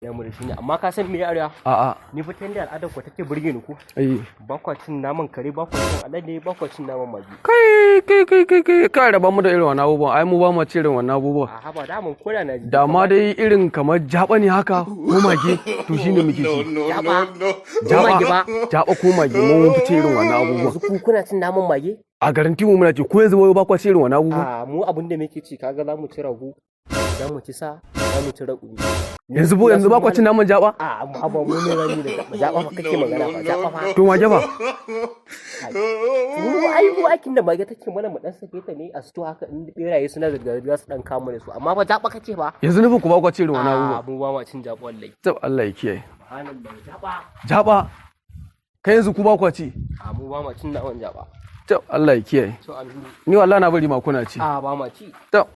Ya mu da shi ne, amma ka san me ya arewa? A'a. Ni fa tanda al'adar ku take burge ni ko. Eh. Ba kwa cin naman kare, ba kwa cin alade, ba kwa cin naman mage. Kai kai kai kai kai kai, raba mu da irin wannan abubuwan. Ai mu ba mu ci irin wannan abubuwan. A haba, daman koda na ji. Da ma dai irin kamar jaba ne haka ko mage, to shine muke ci. Jaba. Jaba. Mage ba. Jaba ko mage, mu mun fi ci irin wannan abubuwan. Yanzu ku kuna cin naman mage? A garanti mu muna ci. Ko yanzu wai ba kwa ci irin wannan abubuwan? A mu abin da muke ci, kaga za mu ci rago, za mu ci sa, za mu ci raƙumi. Yanzu ba kwa cin naman jaba? A mu haba, mu ne rami da jaba. Jaba fa kake magana fa, jaba fa. To mage fa? Mu ai mu aikin da mage take mana, mu dan sake ta ne a sto haka, in beraye suna zirga su dan kama da su, amma ba jaba kace ba. Yanzu nufin ku ba kwa ci irin wannan A abubuwan? mu ba ma cin jaba wallahi. Tab, Allah ya kiyaye. Subhanallah, jaba. Jaba, kai yanzu ku ba kwa ci? A mu ba ma cin naman jaba. Tab, Allah ya kiyaye. To amin. Ni wallahi na bari ma kuna ci. A ba ma ci. Tab.